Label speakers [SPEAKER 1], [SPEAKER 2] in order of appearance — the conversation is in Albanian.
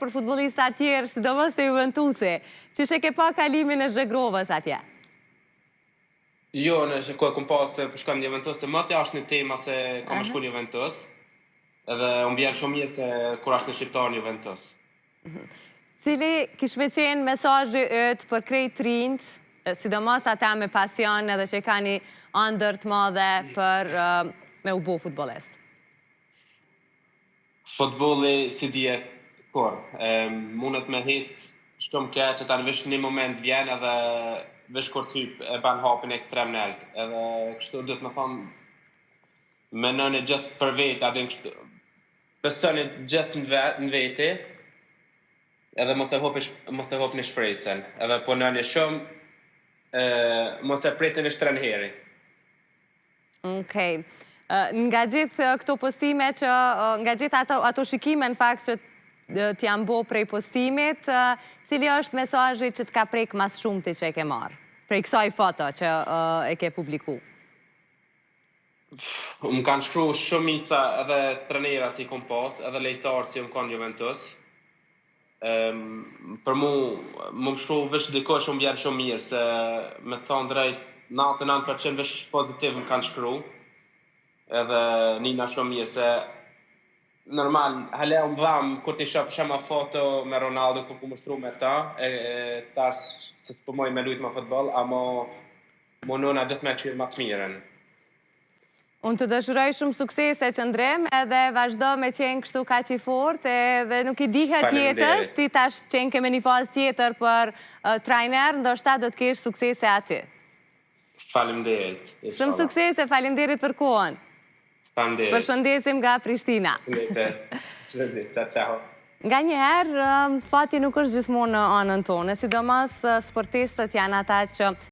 [SPEAKER 1] për futbollista tjerë, sidomos te Juventusi. Qysh e ke pa kalimin e Zhegrovës atje?
[SPEAKER 2] Jo, në që ku e kom pa se po shkon në Juventus, se moti është një tema se ka me shku në Juventus. Edhe unë vjen shumë mirë se kur është një shqiptar në Juventus.
[SPEAKER 1] Cili kish me qenë mesazhi yt për krejt të rinjt, sidomos ata me pasion edhe që kanë një ëndërr të madhe për me u bo futbollist?
[SPEAKER 2] Futbolli s'i dihet kur, mundet me hec shumë keq, që tani veç një moment vjen edhe veç kur t'hyp e ban hapin ekstrem nalt. Edhe kështu do të më thonë, menoni gjithë për vete, a din kështu, besoni gjithë në, vet, në veti, edhe mos e hopi, mos e hopni shpresën. Edhe punoni shumë, e, mos e pritni veç treneri.
[SPEAKER 1] Okej. Nga gjithë këto postime që, nga gjithë ato, ato shikime në fakt që të janë bo prej postimit, cili është mesazhi që të ka prek mas shumti që e ke marrë? Prej kësaj foto që e ke publiku?
[SPEAKER 2] Më kanë shkru shumica edhe trenera si kom pas, edhe lejtarë si më kanë Juventus. Um, për mu, më më shkru veç dikush shumë vjen shumë mirë, se me të thonë drejt, 99% veç pozitiv më kanë shkru. Edhe nina shumë mirë, se normal, hala më dham kur t'i shoh për shembull foto me Ronaldo kur ku më shtru me ta, e, e tash se s'po moj me lujt me futboll, amo munona gjithë me qyrë ma të mirën.
[SPEAKER 1] Unë të dëshiroj shumë suksese Qëndrim edhe vazhdo me qenë kështu kaq i fort edhe nuk i dihet jetës, ti tash qenë ke me një fazë tjetër për uh, trajner, ndoshta do të kesh suksese aty.
[SPEAKER 2] Faleminderit.
[SPEAKER 1] Shumë suksese, faleminderit për kohën.
[SPEAKER 2] Faleminderit.
[SPEAKER 1] Përshëndesim nga Prishtina.
[SPEAKER 2] Faleminderit. Ciao, ciao.
[SPEAKER 1] Nga njëherë, fati nuk është gjithmonë në anën tonë, sidomos sportistët janë ata që.